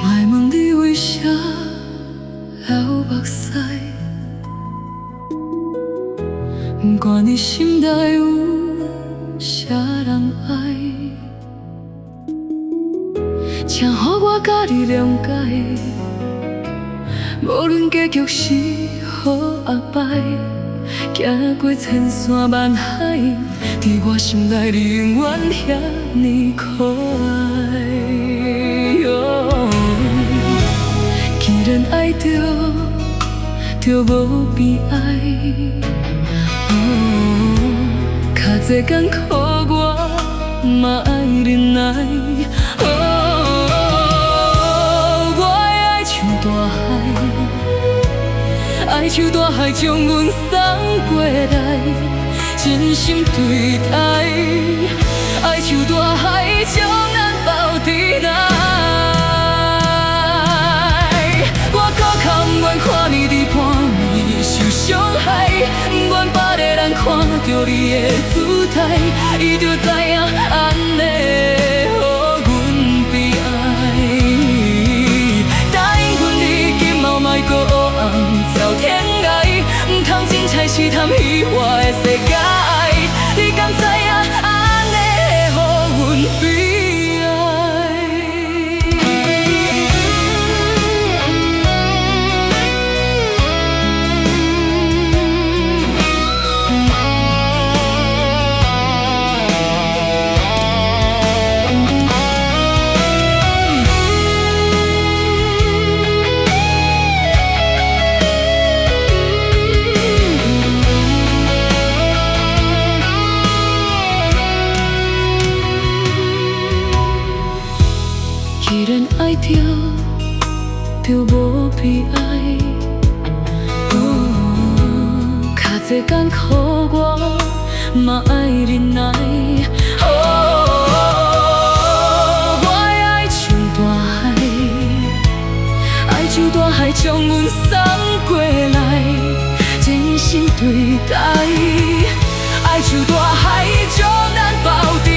莫問你為啥流目屎，不管你心內有啥人愛，請予我佮你諒解，無論結局是好抑歹，行過千山萬海，佇我心內你永遠遐爾可愛。哦，既然愛著，就無悲哀。哦，較濟艱苦我嘛愛忍耐。哦，我的愛像大海，愛像大海將阮送過來，真心對待，愛像大海將咱包佇內。我閣較毋願看你佇半暝受傷害，毋願別个人看著你的姿態，伊就知影按呢予阮悲哀。答應阮你今後莫閣烏暗走天涯，毋通凊彩試探彼我的世界。你敢知影按呢會予阮悲哀？既然愛著，就無悲哀。哦，較濟艱苦我嘛愛忍耐。哦，我的愛像大海，愛像大海將阮送過來，真心對待，愛像大海將咱包佇。